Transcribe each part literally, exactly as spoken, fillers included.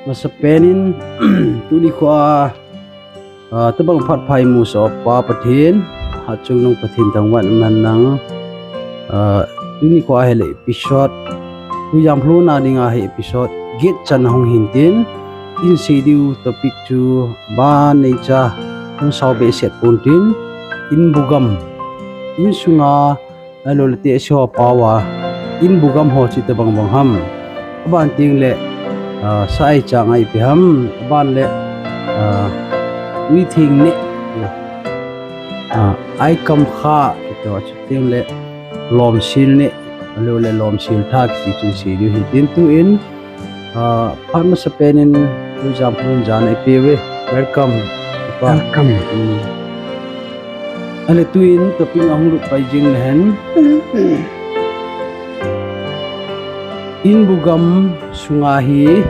Masapen in, tuni khoa, ah, tabang phat pha imusoh Pa Pathen, hatchungnung Pathen thangvah in umhen lang. Ah, tuni khoa hile episode, tu jam phluna dinga hi episode get chan hung hin tin, in sei diu topic chu ba nei cha, hung sao behseh pon tin, in bugam, in sunga, ahilou le te si ho pao a, in bugam ho chu tabang bang ham. Aban teng le, ah, sa ai chang ai pe ham. Aban le, ah, ui thing ne, ah, ai kam kha, kito chu teng le, lom sil ne, ahilou le lom sil tha kiti chu sei diu hin tin tu in, Ah, phat masapen in, tu jam phlun jan a ipi ve. Welcome, Pa. Welcome. Hmm. Ahile tu in topic a hung lut pai jing le hen. In bugam sunga hi,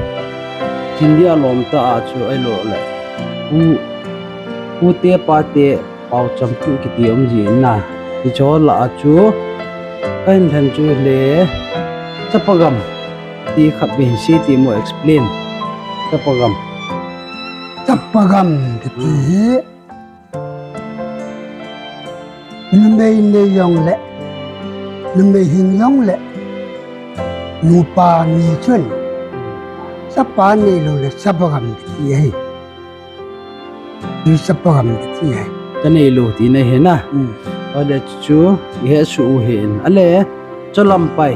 India lom ta a chu ahilou le. Pu, pu te pa te, pao cham tu kiti um ji na. Ti chu la a chu, ka hin then chu le, chapa gam. Ti khat ve hi sei ti mo explain. Chapa gam. Chapa gam kiti hi. Numei nei jong le. Numei hing jong le. Nupa ni chun. Chapa neilou le chapa gam kiti ahi. Chapa gam kiti ahi. Cha neilou ti na hi na. Hmm. Ahile chu, ihet suh u hin. Ahile, chalampai.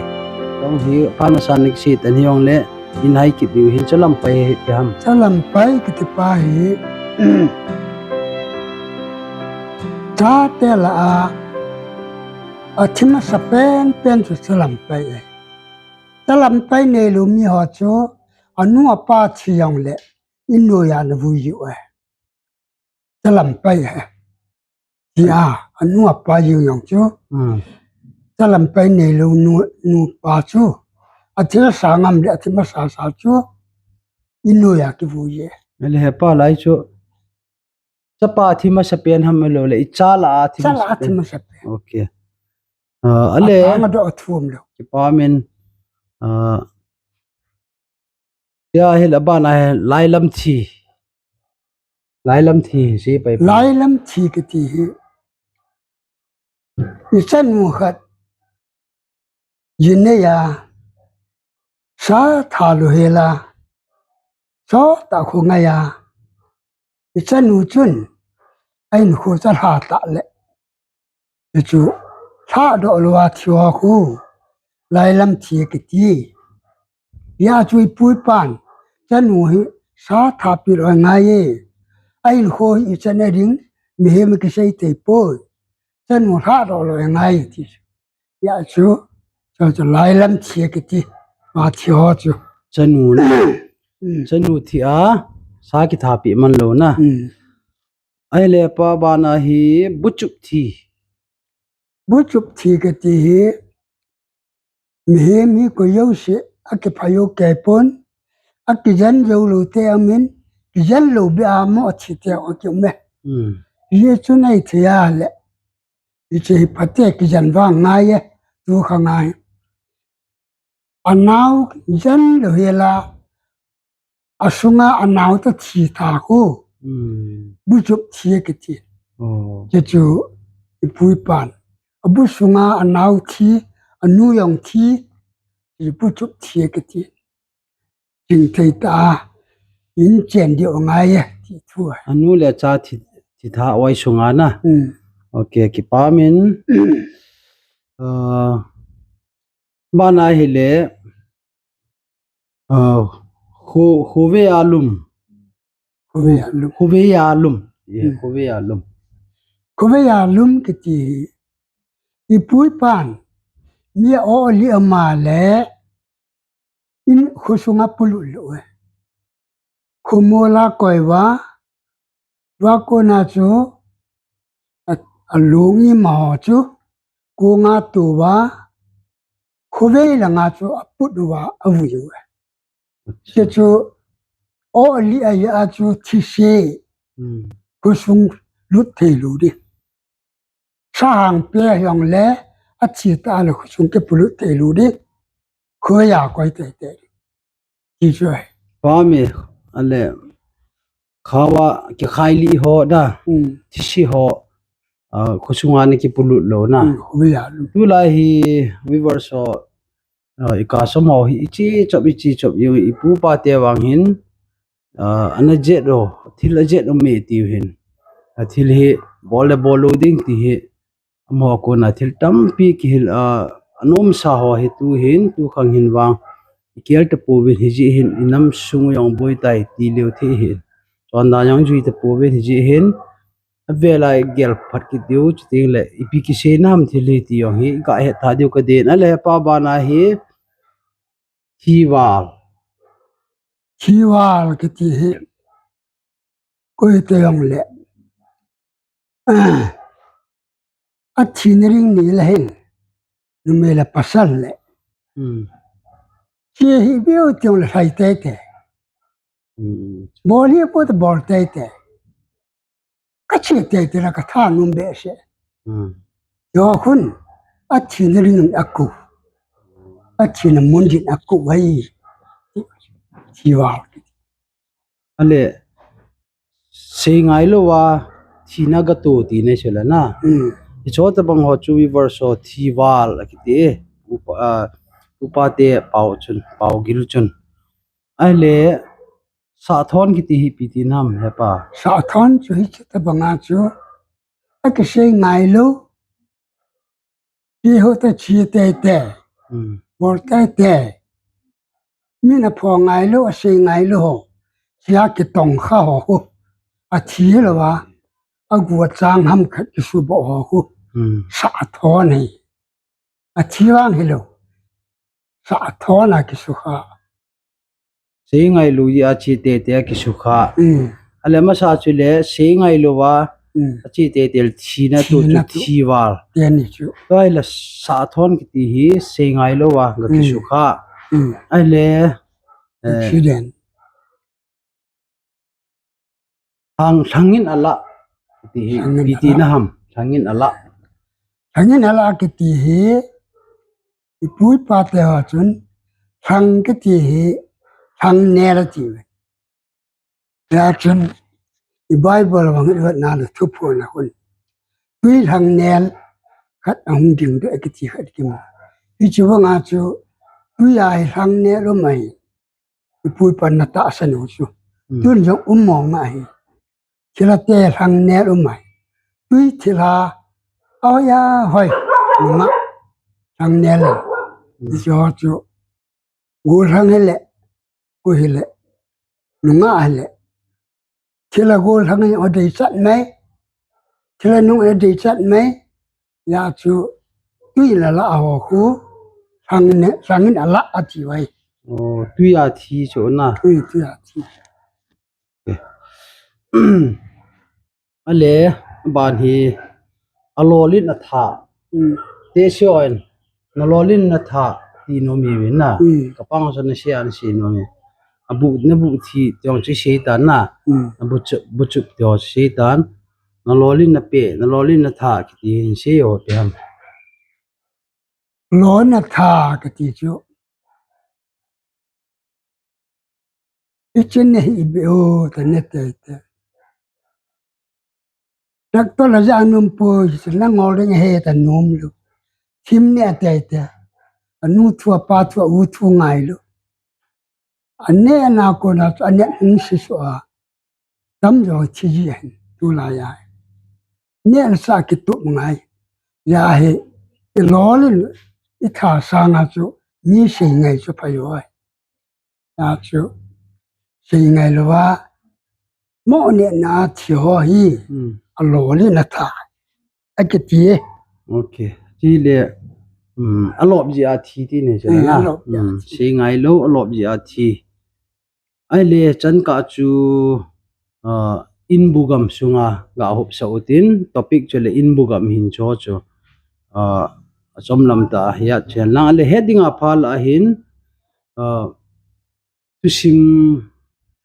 Jong hi, phat masa nik si tan hi jong le, in hai kit diu hin chalampai hi pi ham. Chalampai kiti pa hi. Chate la a, athi masapen pen chu chalampai ahi. Chalampai neilou mi ho chu, anu apa thi jong le, in noiya ana vui jiu ahi. Chalampai ahi. Tia, anu apa jing jong chu. Hmm. Chalampai neilou nu, nupa chu. Athi masa ngam le, athi masa sa chu. In noiya kivui e. Ahile hepa lai chu. Chapa thi masapen ham ahilou le, i cha la a thi masapen. Cha la a thi masapen. Okay. Ah, ahile. Atang a doh a thum lou. Kipa min. Ah, Tia hile aban a hi lailam thi. Lailam thi, sei pai pai. Lailam thi kiti hi. I chanu khat. Ji neiya. Sa tha lou hela. Sotah kho ngaiya. I chanu chun. A inkho cha lha tah le. Hichu, lhahdoh lou a thi ho khu, lailam thi kiti. Hia chu i pu i pan, chanu hi sa tha pi lou angai e. A inkho hi i chanu ding, mihem kisei thei poi. Chanu lhahdoh lou angai e ti chu. Hia chu, chu, chu lailam thi kiti. Ma thi ho chu. Chanu na. Mm. Chanu thi a, sa kitha pi man lou na. Mm. Ahile pa bana hi buchup thi. Buchup thi kati hi, mihem hi koi jouse, akipha jou kei pon, akijen jou lou te amin, kijen lou beh a mo athi te akium e. Hmm. Hiche chu nei thei a le. Hiche hi phate kijen vang ngai e, tu kha ngai. Anao jen lou hela, asunga anao ta thi tha khu. Hmm. Buchup thi kiti. Oh. Hichu i pu i pan. Abu sunga anao thi, anu jong thi, hichu buchup thi kiti. Ching thei ta, in chen diu ngai e, ti thu. Anu le cha thi, thi tha oi sunga na. Hmm. Okay, kipa min. Hmm. Ah, Bana hile, ah, khu-, khovei a lum. Khovei a lum. Khovei a lum. Yeah, hmm. Khovei a lum. Khovei a lum kiti hi. I pu i pan. Mi a o li ama le. In khosunga pulut lou e. Khomol a koi uva, tua kona chu, a, alung ima ho chu, konga tou uva, khovei langa chu aput uva, avui uve. Hichu, o li a ya chu thise, hmm, khosung lut thei lou ding. Sa hang pe jong le, athi ta le khosung kipulut thei lou ding. Khoja koi tei tei. Ti chu ahi. Pa mi, Ale, khawa kikhai li ho da. Hmm. Thisi ho, ah, khosunga na kipulut lou na. Hmm, hui a lu. Tulai hi viewers ho, ah, i ka som ho hi i chi chop, i chi chop, i, i pu pa te vang hin, ah, ana jet o, thil a jet o me tiu hin. A thil hi bol le bol lou ding ti hi, amaho kona thil tampi kihil a, anomsa ho hi tu hin, tu khang hin vang i kel tapouvin, hijeh hin i nam sung u jong boi tai ti leu thei hin. Chondan jong jui tapouvin, hijeh hin avel a i gel phat kit diu, chuteng le ipi kisei nam thil hi ti jong hi i ga het tha diu ka den. Ale pa bana hi, thival. Thival kiti hi, koi te jong le, ah, a thina ding ni le hin, numei le pasal le. Hmm. Thi hi biu tiong le hai te te. Hmm. Bol hi po te bol te te. Ka thi te te la ka tha num be se. Hmm. Yo khun, a thina ding a ku. A thina mun din a ku ai. Thival. Ale, sei ngailou a, thina ga to ti nei sela na. Hmm. I chota bang ho chu viewers ho thival a kiti e. Upa, ah, upa te pao chun, pao gil chun. Ale, sahthon kiti hi ipi ti nam he pa. Sahthon chu hiche tabang a chu, a kisei ngailou. Ti ho ta chi te te. Hmm. Bol te te. Min a pho ngailou, a sei ngailou ho. Sia kitong kha ho khu. A thi lou a, a gu a chang ham khat kisu bo ho khu. Hmm. Sahthon hi. A thi vang hilou. Sahthon a kisu kha. Sei ngailou jeh a chi te te a kisu kha. Hmm. Ale masa chu le sei ngailou a, hmm, a chi te te thina tu chu thival. Te ni chu. Tua hi le sahthon kiti hi sei ngailou a ga kisu kha. Hmm. Ale, eh, accident. Lhang, lhangin a lah kiti hi, lhangin a lah. Ipi ti na ham, lhangin a lah. Lhangin a lah kiti hi, i pu i pa te ho chun, lhang kiti hi, lhang nel a ti ve. Hia chun, i Bible vang i vet na le thuphon a khun. Tui lhang nel, khat a hung ding de kiti khat kimu. Hichu vang a chu, tui a hi lhang nel um ahi. I pu i pa na tahsan u chu. Hmm. Tun jong um mong ahi. Thilha te lhang nel um ahi. Tui thilha. Oi a hoi. Nunga. Lhang nel. Hmm. Hichu ho chu. Gollhang hile. Koi hile. Nunga hile. Thilha gollhang in o deichat mai. Thilha nung in o deichat mai. Hia chu tui la lah ho khu. Lhang ne, lhangin a lah a ti vai. Oh, tui a thi chu na. Tui, tui a thi. Okay. Ale, ban hi, a lolin a tha. Hmm. Te sio in, na lolin na tha, ti nom i ve na. Hmm. Ka pang sa na sia na si nom i. A bu, na bu thi, tiong chi Satan na. Hmm. Na bu chup, bu chup tiong chi Satan. Na lolin na pe, na lolin na tha, kiti hin si yo te ham. Lolin na tha, kiti chu. I chin ne hi i be o, ta ne te te. Doctor la ja num poi, si na ngol ding he ta num lou. Thim ne te te. A nu thu a pa thu a u thu ngai lou. A ne na kona chu a ne hung si so a. Tamjo thi ji hin, tulai a. Ne na sa kitup ngai. Hia hi, i lolin, i tha sanga chu, mi sei ngai chu pha jo ai. Hia chu, sei ngailou a, mo ne na thi ho hi, hmm, a lolin a tha. A kiti e. Okay. Ti le, um, a lop jeh a thi ti ne chu na. Eh, a lop jeh a thi. Sei ngailou, a lop jeh a thi. Ahile chan kah chu, ah, inbu gam sunga ga hopsa utin, topic chu le inbu gam hin chu chu, ah, a chomlam tah a hia chen lang. Ahile het dinga pha lah a hin, ah, thusim,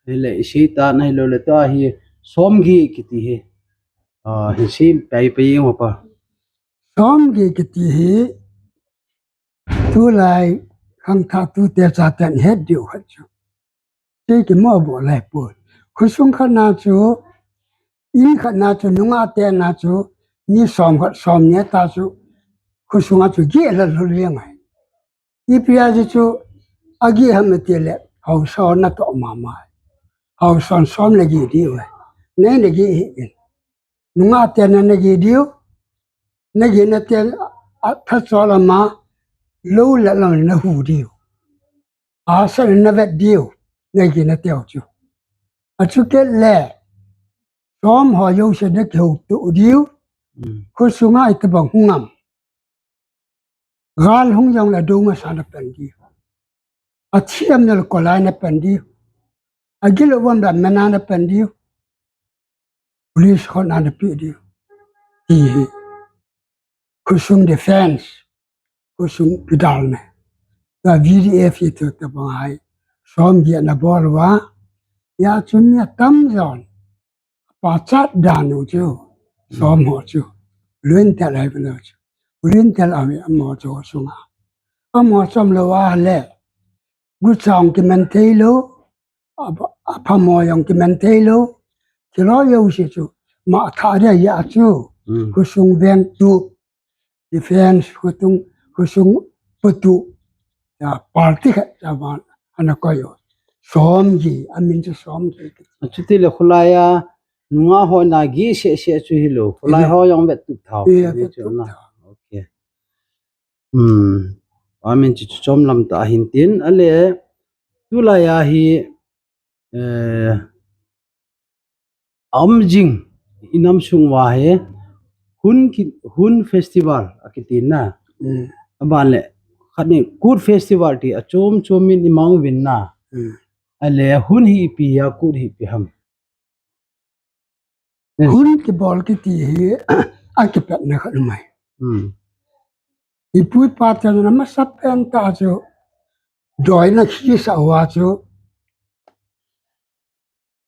ahile i sei tan ahilou le tua hi somgi kiti hi, ah, hi sei pai pai jeng uva pa. Somgi kiti hi, tulai khangthah tute chaten het diu khat chu. Kei kimo bol lai poi. Khosung khat na chu, in khat na chu, nungah te na chu, mi som khat, som ni ta chu, khosung a chu geh la lhul jeng ahi. Ipi a chu chu, ageh ham ati le, haosa na toh mama. Haosa som na geh diu ahi. Nei na geh hih in. Nungah te na na geh diu. Na geh na te a, a tha chol ama, lou le lou na hu diu. Asa na vet diu, na geh na teu chu. Achu kit le, som ho jouse na kihou tuh diu, Mm. khosunga itobang hung am. Gal hung jong le dou masa na pan diu. Athi am na le kolai na pan diu. Agilou am le mena na pan diu. Police khut na na pe diu. Ti hi. Khosung defense. Khosung kidal na. Tua V D F hi tu tabang ahi. Som geh na bol uva. Hia chu mi atam jon. Pachat dan u chu. Som ho chu. Lun tel ahi bana chu. Lun tel ahi amaho chu sunga. Amaho chom lou a le. Gucha jong kiman thei lou, a, aphamo jong kiman thei lou, thil ho jouse chu, ma tha dia ya chu, Mm. khosung veng tu, defense khotung, khosung patu, ya party khat ya ban, ana koi u. Som geh, amin chu som geh. Achuti le kholai a, nungah ho na geh seh seh chu hilou, kholai Hilou. ho jong vet tup thau, Iya, ni vet chu tup na. thau. Okay. Hmm. Amin chu chu chom lam ta hin tin, ale, tulai a hi, eh, aum jing, inam sung uva hi, Hun ki, Hun festival, akiti na. Hmm. Aban le, khat ni, Kut festival ti, achom chom in imang uvin na. Hmm. Ale, Hun hi ipi ham, Kut hi ipi ham. Yes. Hun kibol kiti hi, akipatna khat um ahi. Hmm. Ipu ipa ten na masa pen ta chu, doi na kisa uva chu,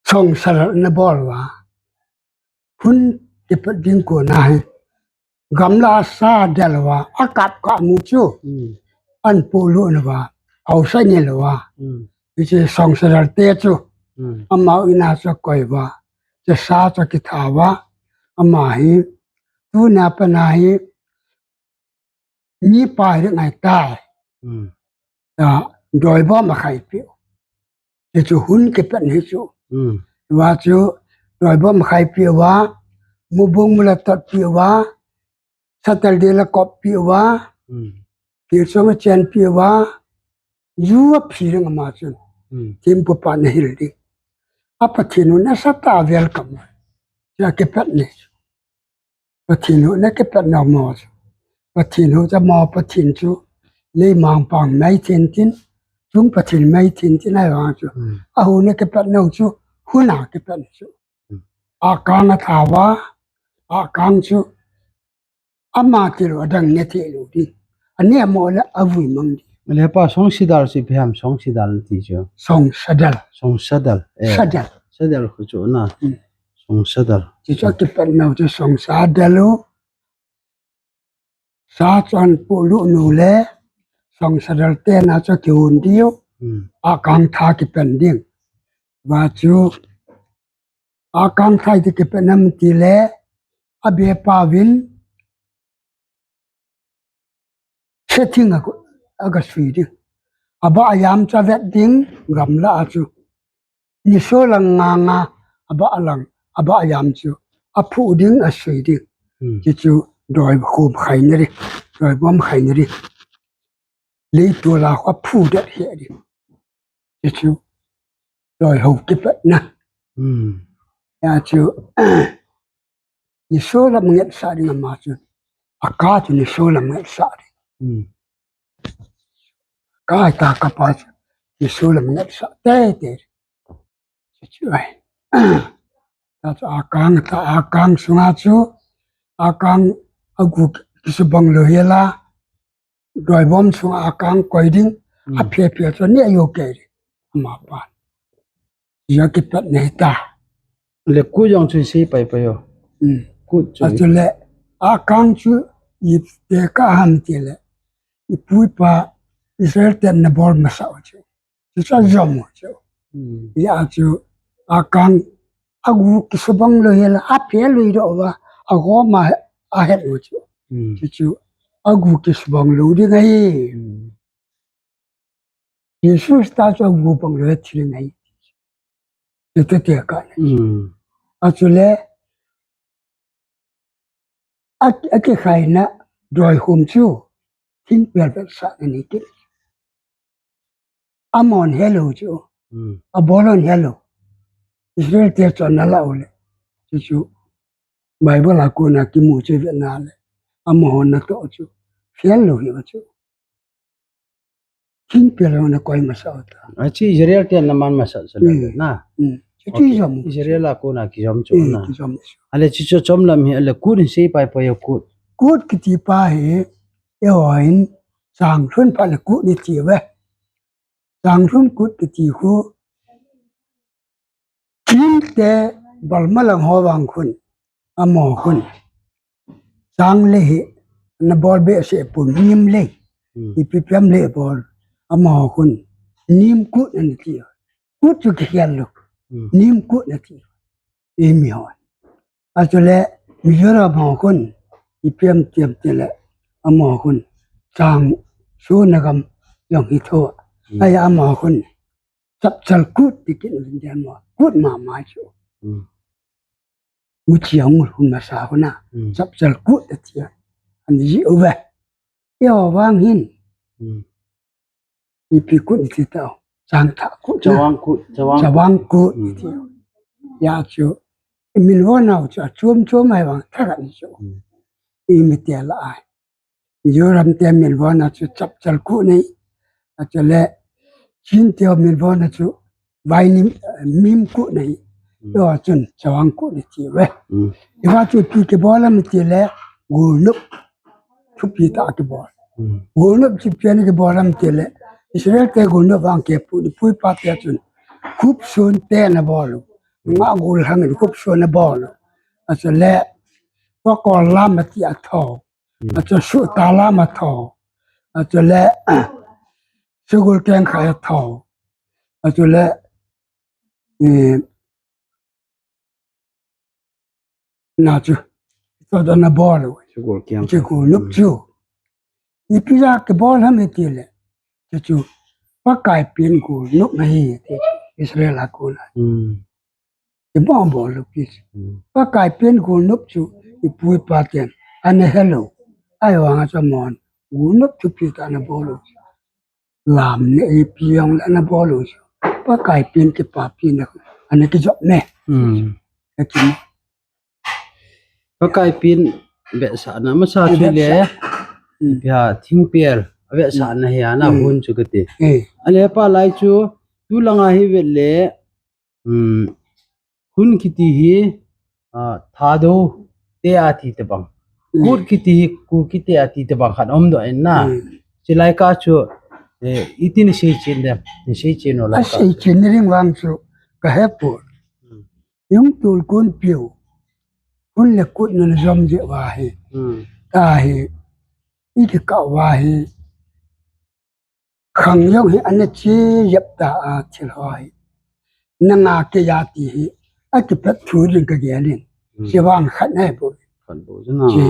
song sadal na bol uva. Hun kipat ding kon ahi. Gamla sa del uva, akap kap mu chu. Hmm. An pu lu na uva, haosa ni lou uva. Hmm. Hiche song sadal te chu. Hmm. Amaho in a chu koi uva. Hiche sa chu kitha uva. Ama hi, tuna pat a hi, mi pa hi ngai tai. Hmm. Ya, doi bom akhai piu. Hichu Hun kipatna hi chu. Hmm. Uva chu, doi bom akhai piu uva, mubung mula tot piu uva, Saturday la kop piu uva, Hmm. phil chom achen piu uva, ju aphi ding ama chun. Hmm. Thempu pa na hil ding. A Pathen u nasatah a welcome. Hiche kipatna hi chu. Pathen u na kipatna mo chu. Pathen u cha mo Pathen chu. Leimang pang mai thin tin. Chung Pathen mai thin tin ahi vang chu. Hmm. Ahu na kipatna u chu. Hun a kipatna chu. Hmm. Akang atha uva. Akang chu. Ama tilou adang ne thei lou ding. Ani amo le avui mang ding. Le pa song sadal chu ipi ham song sadal ti chu. Song sadal. Song sadal. Eh. Sadal. Sadal khu chu na. Hmm. Song sadal. Hichu kipatna u chu song sadal u. Sa chon pu lu nu le, song sadal te na chu kihon diu, Hmm. akang tha kipan ding. Uva chu, akang tha iti kipan ham ti le, abe pa uvin, setting a, aga sui ding. Abah yam chu avet ding, gamla a chu. Niso lang nga nga, abah lang, abah yam chu, aphu ding, asui ding. Hmm. Hichu doi khom khai na ding, doi bom khai na ding. Leitol a khu aphu det he ding. Hichu doi ho kipatna. Hmm. Hia chu, niso lam ngetsah ding ama chu. Aka chu niso lam ngetsah ding. Hmm. Aka ta kapa chu. Niso lam ngetsah tei tei. Chu chu ai. Ta chu akang, ta akang sunga chu. Akang agu kisubang lou hela. Doi bom sunga akang koi ding. Hmm. Aphe phe chu ni ayo kei ding. Ama pa. Hiya kipatna hita. Le Kut jong chu sei pai pai o. Hmm. Kut chu. Achule, akang chu ite ka ham ti le. Ipu ipa Israel ten na bol masa u chu. Chu chu ajom u chu. Hmm. Hijeh a chu, Akan, agu kisubang lou hel, aphe lou doh uva, agom a, ahet lou chu. Hmm. Chuchu, agu kisubang lou ding ahi. Hmm. Jesu Christa chu agu bang lou athi ding ahi. Chuti tia ka. Hmm. Achule, a, akikhaina doihum chu, thingpel vetsahna ni kit. Amahon helou chu. Hmm. Abolhon helou. Israel te chun ana lah u le. Chuchu Bible a kona kimu chu vetna le. Amahon natoh chu. Fail lou hi chu. Thingpel hon ana koi masa u ta. Achu Israel te ana man masa chu le Hmm. na. Hmm. Chuchu Okay. jom. Israel a kona kijom chu Hmm, na. Kijom chu. Ale chuchu chomlam hi ale kut in sei pai pai kut. Kut kiti pa hi, eiho hin, changlhun phat le kut iti uve. Changlhun kut kiti khu, Chinte balmalang ho vang khun, amaho khun. Chang le hi, ana bol behseh pon nim le, Hmm. ipi pi ham le bol, amaho khun. Nim kut ana ti. Kut chu kikhel lou. Hmm. Nim kut ana ti. Eimi hon. Achule, Mizoram ho khun, ipi ham ti ham tile, amaho khun, chang suna gam jong hi tho. Hmm. Ahi amaho khun, chapchal kut ti kit uvin dia mo, kut mama chu. Hmm. Muchi ang ul hun masa khun a, Hmm. chapchal kut ati a. Ana ji uve. Eiho vang hin. Hmm. Ipi kut iti tao. Chang thah kut na. Chawang kut, chawang kut. Chawang kut Hmm. iti. Hijeh chu. Min von nau chu achom chom ahi vang thahat ni chu. Hmm. Imi tia la ahi. Mizoram te min von nau chu chapchal kut nei. Achule Chin te min von nau chu vai nim, nim kut nei. Hmm. Eiho chun chawang kut nei ti uve. Hmm. Eiho chu ipi kibol ham itile gulnop thupi tah kibol. Hmm. Gulnop chu ipi ana kibol ham itile Israel te gulnop vang kipu ni pu ipa te chun khupsun te ana bol u. Nga gul hang in khupsun ana bol u. Achule pakol lam ati a tho. Hmm. Achule suta lam a tho. Achule sugul keng khai a tho. Achule, eh, na chu. Tua dan ana bol u. Sugul keng. Chu gulnop Hmm. chu. Ipi jeh a kibol ham itile. Chuchu. Pakai pen gulnop ahi ti. Israel a kona. Hmm. Ibol bol lou kit. Hmm. Pakai pen gulnop chu ipu ipa ten ana helou. Ahi vang a chu amahon gulnop thupi tah ana bol u. Lam le ipi jong le ana bol u chu. Pakai pen kipapina ana kijop me. Hmm. Ka kimo. Pakai pen vetsahna masa chu le. Vetsah. Hmm. Ipi ham thingpel vetsahna hi ana Hmm. hun chu kati. Hmm. Ale pa lai chu tu langa hi vet le Hmm, hun kiti hi, ah, Thadou te ati tabang. Hmm. Kut kiti hi Kuki te ati tabang khat um doh in na. Hmm. Chulai kah chu, eh, iti nei seichen dem, nei seichen u lai kah. Aseichen ding vang chu kahe poi. Hmm. Jung tul kun piu. Hun le kut nana jom jeh uva hi. Hmm. Tahi. Iti kah uva hi. Khang jong hi ana che jep ta a thil ho hi. Nanga keiya ti hi. Akipet thu ding kagel in. Hmm. Chevang khat nei bou. Khat bou jana. Che.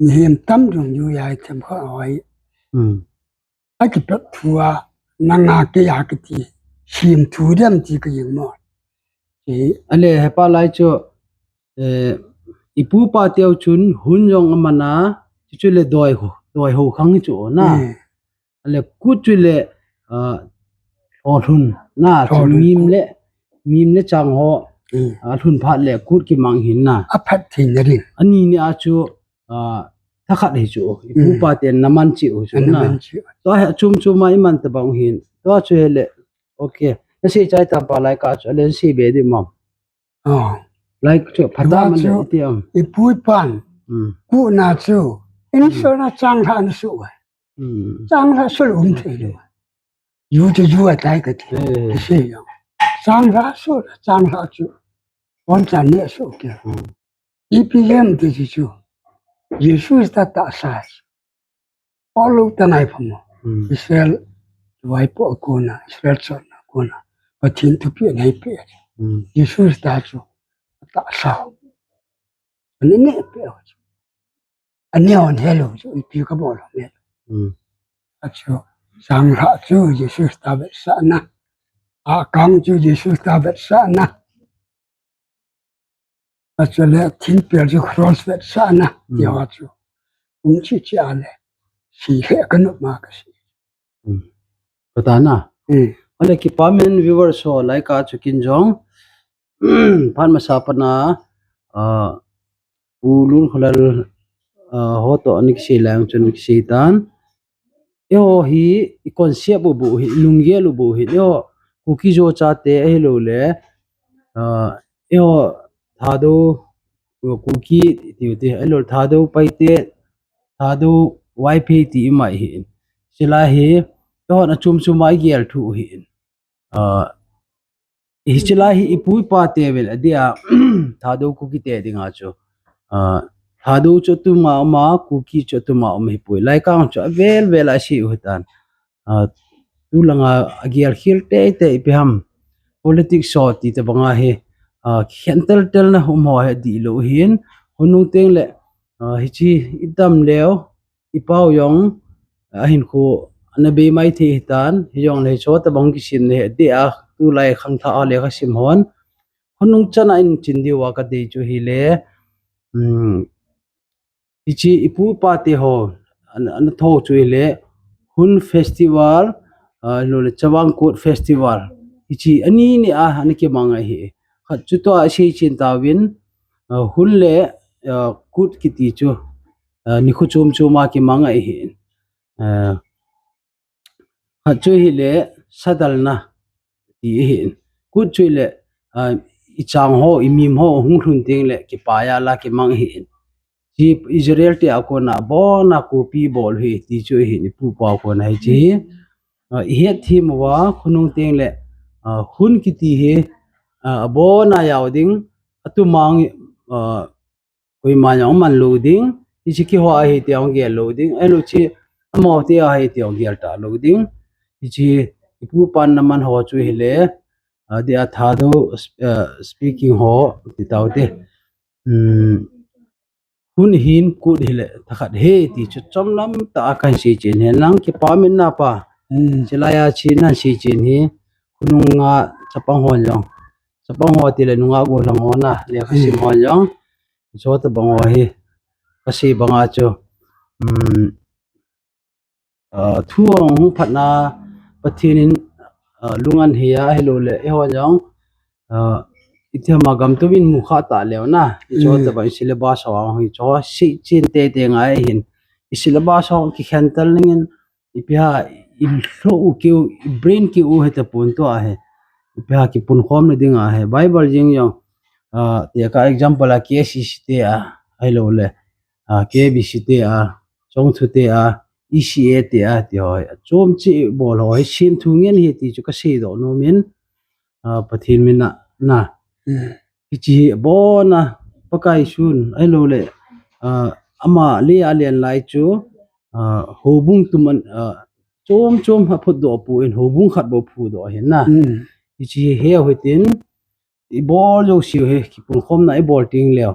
Mihem tam jong ju ya themkhat ho hi. Hmm. Akipet thu a nanga keiya kiti. Sim thu dem ti kajing mo. Che. Ale hepa lai chu, eh, ipu ipa teu chun hun jong aman a, chuchu le doi ho, doi ho khang chu na. Hmm. Ale kut chu le, ah, tholhun na, tholhun mim kut. Le, mim le chang ho, Hmm. ah, lhun phat le kut kimang hin na. Aphat thei na ding. Ani ni a chu, ah, thakhat hi chu, ipu Hmm. ipa ten ana man cheh u chu Ana na. Man cheh u. Tua hi chom chom a iman tabang hin. Tua chu hele, okay. Nasei chai tam pa lai kah chu, ale sei be ding mong. Oh. Lai chu, phatam Tua le chu, iti am. Ipu ipan. Hmm. Kut na chu, in Hmm. so na changlhah ana suh. Hmm. Changlhah sul um thei lou. Ju chu ju atai kati. Eh. Kisei jong. Changlhah sul, changlhah chu. Pon chan ne asuh kei. Hmm. Ipi jeh ham ti chu chu. Jesu Christa tahsa. Polo tanai phamo. Hmm. Israel vaipo a kona, Israel chonna kona. Pathen thupeh anei peh. Hmm. Jesu Christa chu atahsa. Anei peh. Aneo nelo chu ipi kabol ham. Hmm. Achu, sanglhah chu Jesu Christa vetsahna. Akang chu Jesu Christa vetsahna. Achule thingpel chu cross vetsahna. Hmm. Tiho chu. Um chi chi ale. Si he kanop ma kasi. Hmm. Patana. Hmm. Ale kipa min viewers ho lai ka chu kin jong. Phat masa pana, ah, U Lun Kholal, ah, ho to ani kisei lang chun kisei tan. Eiho hi, i concept u bou hi, i lunggel u bou hi, eiho, Kuki Zo chate ahilou le, ah, eiho, Thadou, Kuki, ti, ti, ahilou, Thadou Paite, Thadou Vaiphei ti ima hi. Chulai hi, eiho, na chom chom a i gel thu hi. Ah, Hiche lai hi ipu ipa te vel adia, Thadou Kuki te dinga chu. Ah, Thadou chu atuma uma, Kuki chu atuma um hipoi. Lai kang chu avel vel a sei u hitan. Ah, tulanga agel khel teitei ipi ham. Politics ho ti tabanga hi, ah, kikhen teltel na um ho hi dihlou hin. Hunung teng le, ah, hiche idam leu, ipau jong, ahinkho, ana bei mai thei hitan, hijongle hiche tabang kisim na hi, adia, tulai khangthah a lekha sim hon. Hunung chana in chin diuva kadei chu hile, um, hiche ipu ipa te ho, ana, ana tho chu hile, Hun Festival, ah, lole Chavang Kut Festival. Hiche ani ni a, ana kimang ahi. Khat chu tua sei chen tauvin, ah, Hun le, ah, Kut kiti chu, ah, nikho chom chom a kimang ahi. Ah, khat chu hile sadalna ti ahi. Kut chu hile, ah, ichang ho, imim ho, hung lhun teng le kipah a la kimang ahi. Hiche Israel te a kona abona copy bol hi ti chu ahi, ipu ipa kona hiche hi. Ah, ihet them uva, khonung teng le, ah, Hun kiti hi, ah, abona jao ding, atumang, ah, koima jong man lou ding, hiche kihou ahi ti jong gel lou ding, ahilou chu amaho te ahi ti jong gel talou ding, hiche ipu ipan ana man ho chu hile, adia Thadou, ah, speaking ho ti taute. Um, Hun hin Kut hile thakhat ahi ti chu chomlam tah a kahin sei chen ahi, nang kipa min na pa. Hmm. Chulai a chu nahin sei chen hi, khonunga chapang hon jong. Chapang ho ti le nungah gollhang hon a, lekha sim hon jong. Hiche tabang ho hi, kasei banga chu, um, ah, thu hung phatna Pathen in, ah, lung ahin hei a, ahilou le, eiho jong, ah, itihama gam tumin mu kha taleu na, hiche tabang syllabus ho hi, chu sei chen teitei ngai hin, i syllabus ho kikhen tel ning in, ipi ham, i lou u keu, i brain keu u hita pon tua hi. Ipi ham kipunkhom na dinga hi. Bible jeng jong, ah, tekah example a K C C te a, ahilou le, ah, K B C te a, Chongthu te a, E C A te a, ti ho hi. Chom chi bol ho hi, sim thu ngen hi ti chu kasei doh nom in, ah, Pathen min a, na. Hmm. Hiche hi abona, Pakai sun, ahilou le, ah, ama lei a alen lai chu, ah, houbung tum an, ah, chom chom a phutdoh pon, houbung khat bou phutdoh ahi na. Hmm. Hiche hi hitin, ibol jouse hi, kipunkhomna ibol teng leu.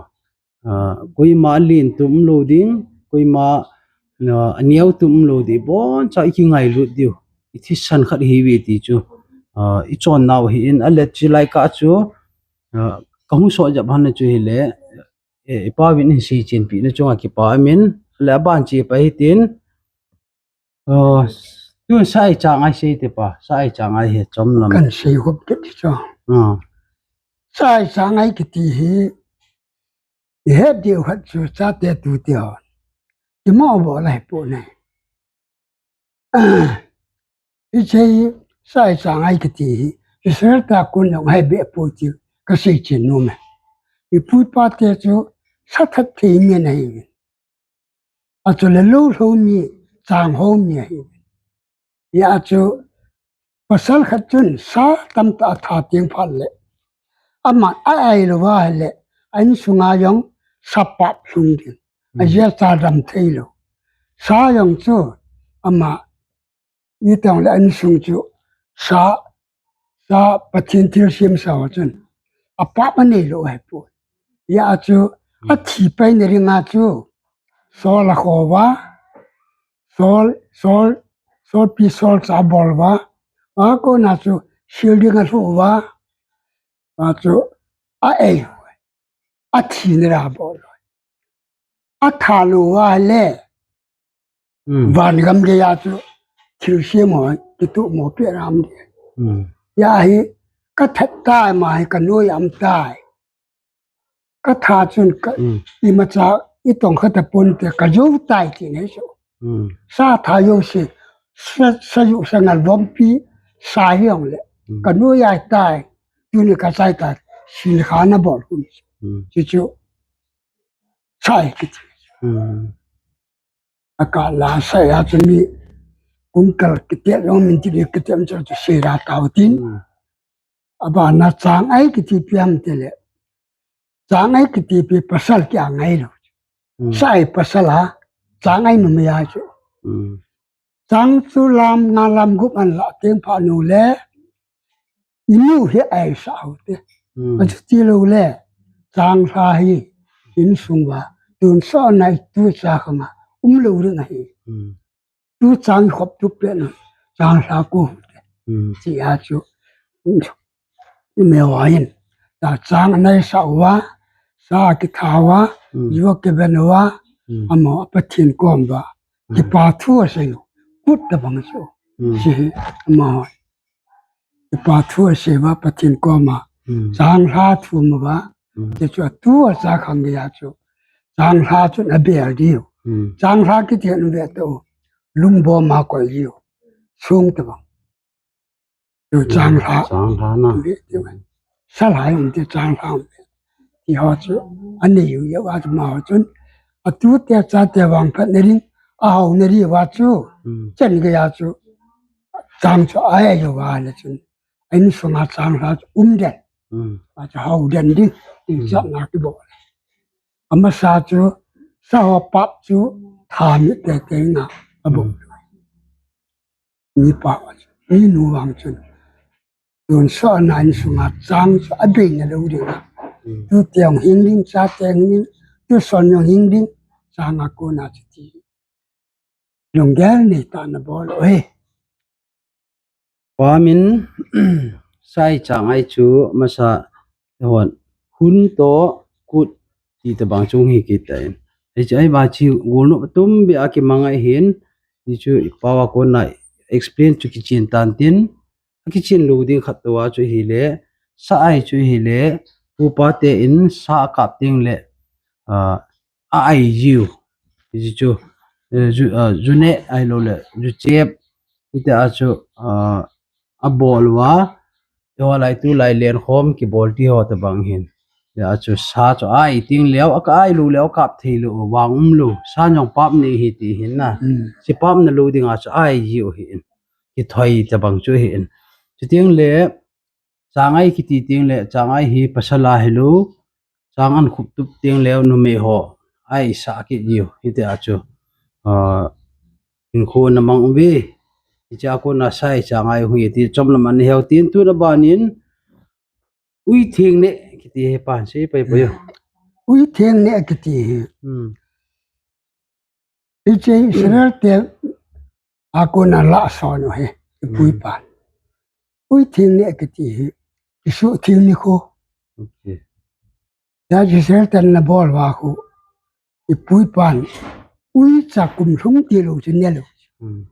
Ah, koima alen tum lou ding, koima, ah, aneo tum lou ding, iboncha ikingailut diu. I thisan khat ihiuve ti chu, ah, ichon nau ahin, ahile chulai kah chu, ah, kahung sot jep hon na chu hile, eh, ipa vin ahin sei chenpi na chunga kipa aum in, le aban che pa hitin, ah, tu Sa-ai Changai sei te pa, Sa-ai Changai hi chomlam. Kan sei hop kit chu. Ah. Sa-ai Changai kiti hi, ihet diu khat chu chate tute ho. Imo bol a hi po ne. Hiche hi Sa-ai Changai kiti hi, Israel te a kon jong ahi beh poi ti kasei chen nom e. Ipu ipa te chu sa that thei ngen ahi. Achule lou lhou mi, chang hou mi ahi. Hijeh chun pasal khat chun sa tamtah atha teng phat le, aman a-ai louva ahile, a insunga jong sa pap lhung ding. Hmm. Ajeh chu dam thei lou. Sa jong chu ama itong le a insung chu sa, cha Pathen thilsem sa ho chun apap anei lou ahi poi. Hijeh a chu athi pai na ding a chu sol akho uva, sol, sol, solpi solchah abol uva, akona chu sil ding alhuh uva, a chu a-ei, athi na ding abol uva. Atha lou uva le, Hmm. van gam geiya chu thilsem ho kitoh mo peh ram ding. Hmm. Hijeh a hi kathat tai, ama hi kanoi a um tai. Katha chun ka, Hmm. imacha itong kha tapon te, kajou tai ti nei chu. Hmm. Sa tha jouse, sa, sa ju sa ngal vompi, sa hijongle, Hmm. kanoi a tai, tuni kachai tai, sin kha nabol hun. Hmm. Chu chu, sa-ei kiti. Hmm. Akah la sa-ei a chu mi, kum kal kiti jong min ti kiti am chu, chu sei da tau tin. Hmm. Abana chang-ei kiti pi ham tile, chang-ei kiti pi pasal kia ngai lou. Hmm. Sa-ei pasal a, chang-ei numei a chu. Hmm. Chang chu lam nga lam gup ana lah teng phat nu le, inu hi a-ei sah u te. Hmm. Achuti lou le, changlha hi insung uva tonsot na itucha khang a um lou ding ahi. Hmm. Tu chang khop tu pe na, changlha ko u te. Hmm. Ti a chu, i me wa in, ta chang anei sah uva, sa kitha uva, Hmm. ju akiben uva, Hmm. amaho Pathen kom uva, Hmm. kipa thu asei u, kut tabang chu. Hmm. Chu hi, amaho kipa thu asei uva Pathen kom a, Hmm. changlha thum uva, Hmm. ti chu atu acha khang geiya chu, changlha chun abel diu. Hmm. Changlha kiti hin ve to, lungbo ma koi diu, sung tabang. Chu changlha. Changlha na. Ve, ve. Sa lai um te changlha um te. Ti ho chu, anei u jeh uva chu amaho chun, atute achate vangphat na ding, ahao na ding uva chu, Hmm. chen geiya chu, chang chu a-ei uva le chun, a insunga changlha chu um den. Hmm. A chu hao den ding, ti Hmm. chatna kibol. Amasa chu, sa ho pap chu, tha mit tete na, abol. Hmm. Mipa, minu vang chun, tonsot na insunga chang chu abei na lou ding a. Hmm. Tute jong hing ding, chate jong hing ding, tuson jong hing ding, chang a kona chu ti. Lunggel nei tah in nabol u hi. Pa min, sa-ei chang-ei chu masa hon, hun toh kut ti tabang chu hi kit tan. Hiche a hi va chu golnop atum beh a kimang ahin, hichu i pao a kona explain chu kichen tan tin, akichen lou ding khat tua chu hile, sa-ei chu hile, pupa te in sa akap teng le, ah, a-ei jiu. Hichu, eh, ju, ah, ju neh ahilou le, ju chep, hiti a chu, ah, abol uva, eiho lai tulai lenkhom kibol ti ho tabang hin. Hiti a chu sa chu a-ei teng leu, aka-ei lou leu, akap thei lou, vang um lou, sa jong pap nei hi ti hin na. Hmm. Chu pap na lou ding a chu a-ei jiu hin. Kithoi tabang chu hin. Chuteng le, chang-ei kiti teng le, chang-ei hi pasal a hilou, chang an khup tup teng leu numei ho a-ei sah kit jiu, hiti a chu, ah, hinkho ana mang uve. Hiche a kona sa-ei chang-ei hi ti chomlam ana heu tin, tuna ban in, ui theng neh kiti hi pan sei pai pai u. Ui theng neh kiti hi. Hmm. Hiche Israel te a kona lah son u hi, i pu i pan. Ui theng neh kiti hi, i suhtheng nikho. Okay. Hijeh a Israel ten ana bol uva khu, i pu i pan, uicha kum lhung tilou chu ne lou. Hmm.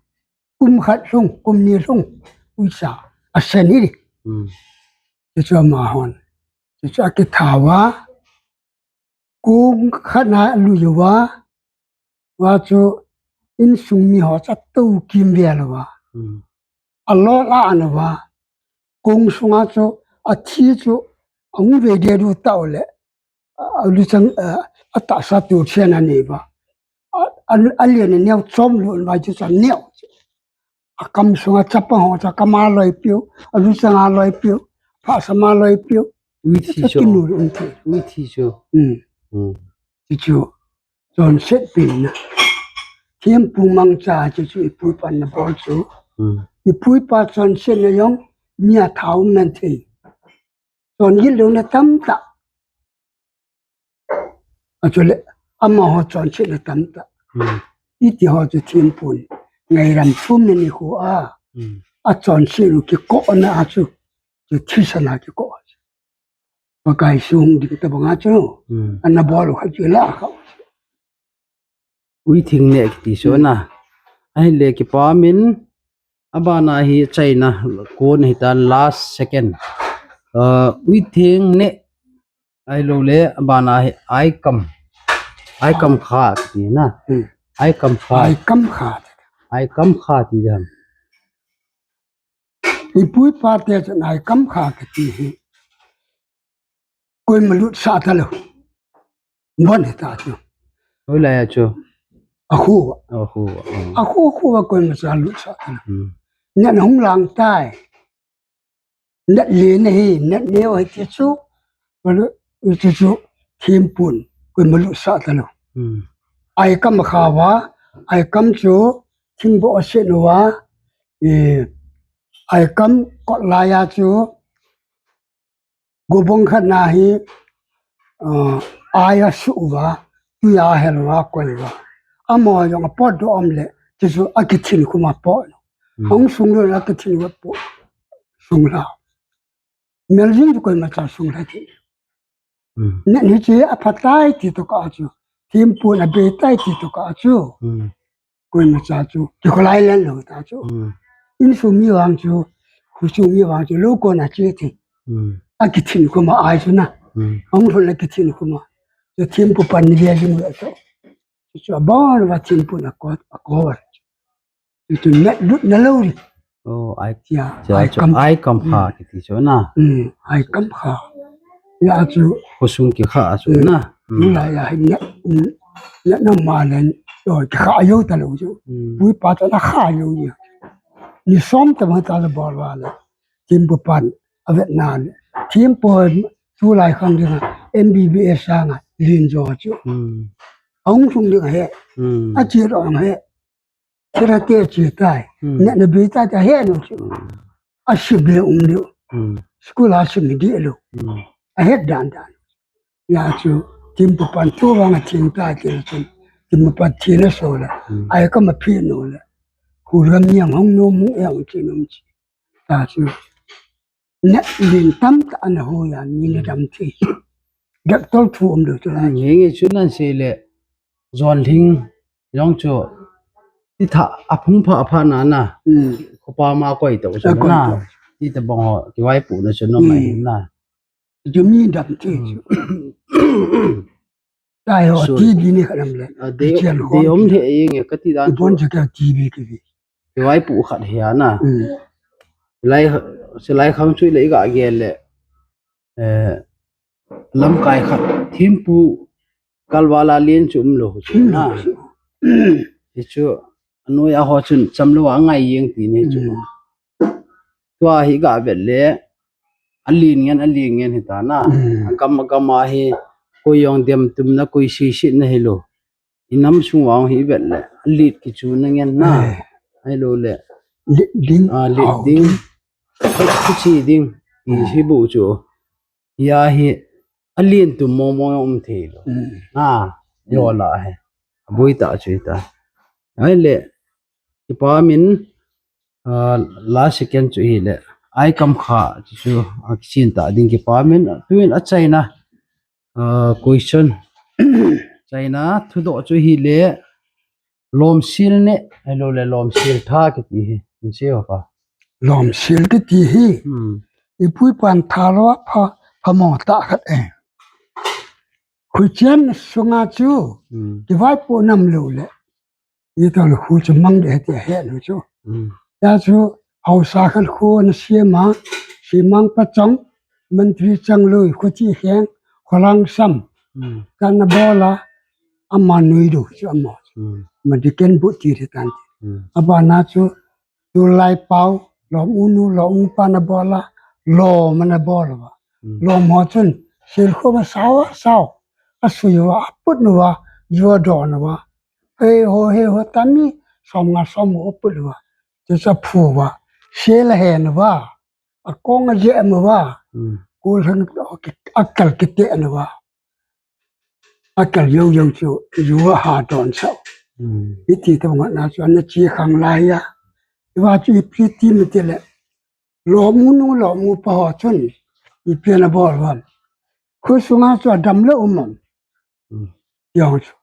Kum khat lhung, kum ni lhung, uicha, asen hi. Hmm. Chuchu amahon. Chuchu akitha uva, kong khat na alui uva, va chu insung mi ho chu atou kimvel uva. Hmm. Alol a an uva. Kong sunga chu athi chu ahung ve ding u tah u le, a, aluchang, a, atahsa tu chen anei uva. A, a, alen aneo chom lou vai chu chu aneo. Akam sunga chapang ho chu akam a loi piu, aluchang a loi piu, phasam a loi piu. Ui thi chu chu. Kinu lou um thi. Ui thi chu. Hmm. Hmm. Chuchu chonset pen na. Thempu mangcha chuchu i pu i pan ana bol chu. Hmm. I pu i pa chonset na jong, mi a thao man thei. Chon gil lo na tam ta. A chu le, amaho chonsetna tam ta. Hmm. Iti ho chu thempu in ngairam thum ni khu a. Hmm. A chonset u kikoh na a chu. Chu thisan a kikoh. Pakai sung ding ta banga chu. Hmm. Ana bol u kha chu la kha. Uithing neh kiti chu na. Ahile kipa min, abana hi China kon hi tan last second. Uh, uithing neh, ahilou le, abana hi aikam. Aikam kha kiti na. Hmm. Aikam kha. Aikam kha. Aikam kha ti dan. Ipu ipa te chun aikam kha kiti hi. Koima lutsah talou. Bon hita chu. Hoilai a chu. Akhu. Akhu. Hmm. Akhu, akhu a koima cha lutsah talou. Hmm. Neh na hung lang tai. Neh le na hi, neh neo hi ti chu. Balu, ti chu. Thempu in. Koima lutsah talou. Hmm. Aikam kha uva. Aikam chu. Thingbo a sen uva. Eh, aikam kot lai a chu. Gobong khat na hi, uh, ai a su uva, tui a hel uva, koi uva. Amaho jong a potdoh um le, ti chu a kithin khum a pot. Hmm. Hung sung le a kithin uva pot. Sung la. Mel jing chu koima cha sung la ti. Hmm. Neh ni chu a pha tai ti toh kah chu. Thempu in a bei tai ti toh kah chu. Hmm. Koima cha chu, kikholai len lou ta chu. Hmm. Insung mi vang chu, khosung mi vang chu, lou kon a che thei. Hmm. A kithin khum a ai chu na. Hmm. Hung lhun a kithin khum a. Chu thempu pan ni le jing le chu. Chu chu abon uva thempu in a ko, a ko uva. Chu chu neh lut na lou ri. Oh, ai, tia, cha ai chu, kam. Aikam kha, hmm, kiti chu na. Hmm, aikam kha. Ya chu. Khosung kikha chu, hmm, na. Hmm. Nulai ya hin neh, hmm, neh na ma len. Oh, kikha yo talou chu. Hmm. Pu ipa chu na kha yo ni. Ni som ta ma ta le bol uva le. Thempu pan a vet na le. Thempu tulai khang ding a M B B S sang a lin jo chu. Hmm. Ahung sung ding ahi. Hmm. A che ro ahi. Karate a che tai. Hmm. Neh na bei tai ti ahe nu chu. Hmm. A sim le um le. Hmm. School a sim dih lou. Hmm. Ahet dan dan. Ya chu, thempu pan tu vang a theng tai ti chu. Thempu pan thina so la. Hmm. Ai ka ma phi no la. Khu ram yang hung nom hung yang chi nom chi. Ta chu. Neh lin tam ta ana ho ya ni na dam thei. Doctor thu um lou chu la. Hmm, nge nge chu nan sei le. Jon lhing jong chu. Ti tha a phung pha pha na na. Hmm. Khopa ma koi to chu na. Koi to. Ti ta bang ho, kivaipohna chu nom mai, hmm, na. Chu mi dam thei chu. Hmm. Tai ho, sorry. Ti di ni kha lam le. A, de, kichian de hom. Om the e nge ka ti dan. Bon chu ka T V ki vi. Kivaipoh khat hi a na. Hmm. Lai, se lai khang chu le i ga gel le. Eh, lamkai khat thempu kalval a lien chu um lou chu na. Hmm. Hi chu anoi a ho chun cham lou a ngai jeng ti ni chu. Hmm. Tua hi ga vet le a lien ngen, a lien ngen hi ta na. Hmm. A gam, a gam a hi koi jong dem tum na, koi seiset na hi lou. I nam sung vang hi vet le, a lit kichu na ngen na. Eh. Ahilou le. Lit ding. A, lit ding. Au ding. Kichi ding. Ti, hmm, hi bu chu. Ya hi, a lien tum mo mo um thei lou. Hmm. A, yo la he. A boi ta chu ta. Ahile, kipa min, a, last second chu hi le. Ai kam kha chu, a kisin ta ding kipa min. Tuin a China. Ah, question. China thudoh chu hi le, lomsil ne, ahilou le lomsil tha kiti hi. Min sei ho pa. Lomsil kiti hi. Hmm. Ipu ipan tha lou a pha, phamo tah khat e. Khuchen sunga chu, hmm, kivaipoh nam lou le. Itol khu chu mang de ti he nu chu. Hmm. Ya chu, haosa khat khu na siama, simang pachong, mantri changlui, khuchi kheng, kholang sam. Hmm. Kana bola, ama nui du chu ama. Hmm. Ma diken bu ti ri tan. Hmm. Abana chu, tulai pau, lom unu, lom upa na bola, lom na bola. Hmm. Lom ho chun, sil khu ma sao, sao. Asui wa, aput nu wa, jua do nu wa. Hei ho, hei ho, tami, som nga som ho put uva. Chu cha phu uva. Sel a hen uva. akong aje mo va. Hmm. Kul hang to ki, akal kite ano va. Akal yo yo chu, yo ha don sa. Hmm. Iti to nga na chu, ana chi khang lai ya. Iva chu ipi ti mi ti le. Lo mu nu, lo mu pa ho chun. Ipi na bol van. Khosunga chu adam le um am. Hmm. Yong chu.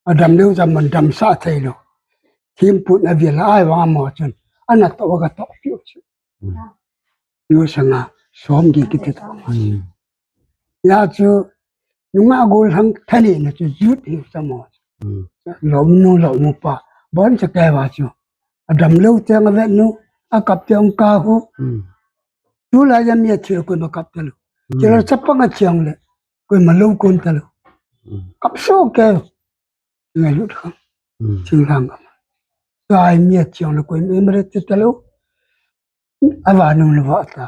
Adam le um am, adam sa thei lo. Thim put na vil ai vang mo chun. Ana to ga to piu chu. Hmm. Yo sanga som gi kiti to. Hmm. Ya chu nunga gol hang thani na chu jut hi sa mo. Hmm. Lo mu nu, lo mu pa. Bon cha kai va chu. Adam lo te nga vet nu. Akap te ong ka hu. Hmm. Tu la ya mi a thil koima kap ta lo. Hmm. Chila chapang a chiang le. Koima lo kon ta lo. Hmm. Kap so ke. Ngailut khang. Hmm. Ching khang. Sai mi a chiang le koima em re te ta lo. Ava nung le va ta.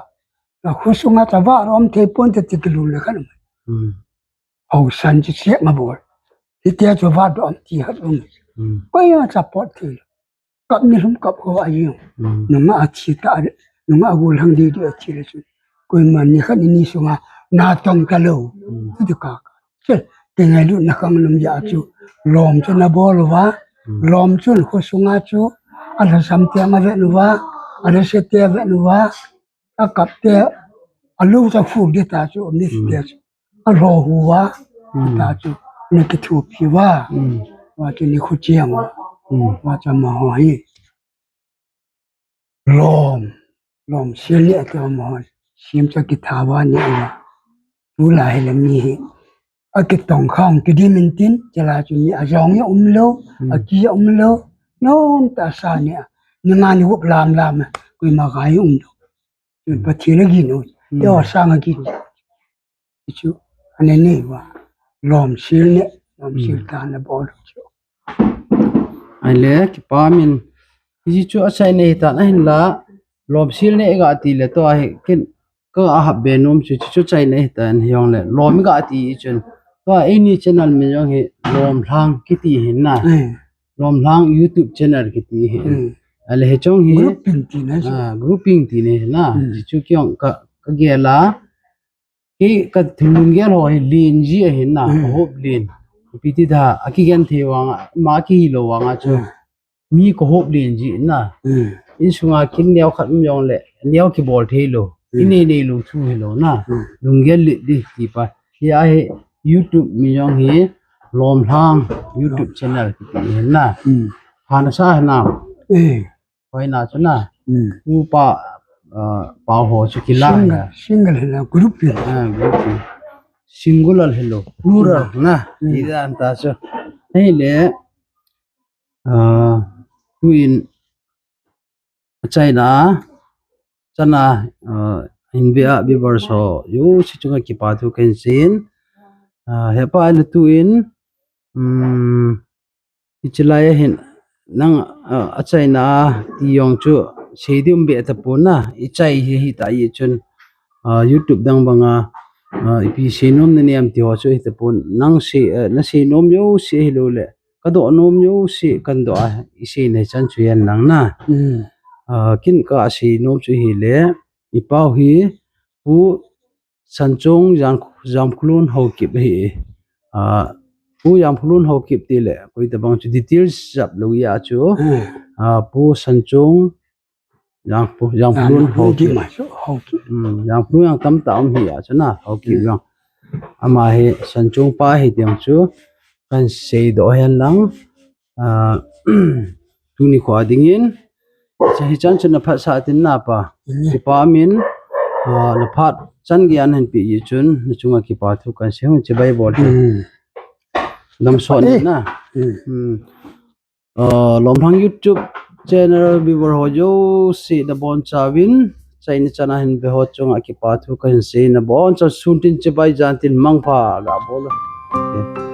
Na khosunga ta va rom thei pon te ti kilu le khan. Hmm. Hausan chi siak ma bol. Hitia chu va dom ti hat um. Hmm. Koima support thei. Kap ni lhum kap ho a jing. Hmm. Nunga a thi ta, nunga a gul hang di di a thi le chu. Koima ni khat ni ni sunga na tong ta lo. Hmm. Chu ka. Che, te ngailut na khang nam ya chu. Lom chu na bol uva. Hmm. Lom chun khosunga chu. A lhasam te ma vet uva. A lhase te vet uva. Akap te, alu ta fu de ta chu, mi Mm. te chu. Alo hu va, Mm. ta chu, ni ki thu pi va. Mm. Va chu ni khu chiang va. Mm. Va cha ma ho hi. Lom, lom sil ni a ta ma ho. Sim cha ki tha va ni va. Tu la hi le mi hi. A ki tong khang ki di min tin, cha la chu ni a jong ya um lo, Mm. a ki ya um lo. Nom ta sa ni a. Ni nga ni gup lam lam. Koima ga hi um lo. Pathen a gin u. Mm. Yo sang a gin. Chu. Ane ne va. Lom sil ne. Lom sil Mm. ta na bol chu. Ai le kipa min. Hi chu a chai nei ta na hin la. Lom sil ne ga ti le to a hi kin. Ka a hap be nom chu chu chai nei ta na hi ong le. Lom ga ti chun. To a ini channel min jong hi Lom Lhang kiti hin na. Eh. Lom Lhang YouTube channel kiti hin. Mm. Ale he chong hi. Grouping ti na chu. Ah, grouping ti ne na. Mm. Ti chu kiong ka, ka gel a. Ki ka thulung gel ho hi lin ji a hin na. Mm. Hop lin. Pi ti da, a ki gen the wang a, ma ki lo wang a chu. Mm. Mi ko hop lin ji na. Mm. In sunga kin neo khat um jong le, neo ki bol thei lo. Mm. I nei nei lo thu hi lo na. Mm. Lung gel lit di ti pa. Hi a hi YouTube min jong hi Lom Lhang YouTube channel kiti hin na. Mm. Hana sa na. Eh. Hoi na chu na. Mm. Upa, ah, pa ho chu kila Single, na. Single hi na group hi. Ah, group hi. Singular hi lo. Plural Mm. na. Mm. Ti dan ta chu. Hei le, ah, tu in a chai na. Chana, ah, in bia viewers ho. Yo si chunga kipa thu ken sin. Ah, he pa le tu in. Um, Hichi lai a hin, nang, ah, a chai na a, ti jong chu, sei di um be ta pon na, i chai hi hi ta i chun, ah, YouTube dang bang a, ah, ipi sei nom na nem ti ho chu hi ta pon, nang sei, eh, na sei nom jouse hi lo le, ka doh nom jouse kan doh a, i sei na chan chu yen lang na. Mm. Ah, kin ka sei nom chu hi le, i pau hi, Pu Sanchong Jam, Jamkhulun Haokip hi. Ah, Pu Jamkhulun Haokip ti le, koi ta bang chu details jap lo ya chu. Hmm. Ah, Pu Sanchong Jam, Pu Jamkhulun Haokip. Hmm, Jamkhulun jang tam ta um hi ya chu na, Haokip jang. Ama hi Sanchong pa hi tiang chu, kan sei doh hen lang. Ah, tuni kho a ding in, Cha hi chan chun na phat sa tin na pa. Mm. Kipa min, ah, na phat chan gian hen pi i chun, na chunga kipa thu kan sei hung chibai bol. Mm. Dam son Eh. na. Mm. Hmm. Ah, Lom Lhang YouTube channel viewer ho jouse na bon chauvin, chai ni chana hin ve ho chunga kipa thu kan sei na bon chau sun tin chibai jan tin mangpha ga bol. Okay.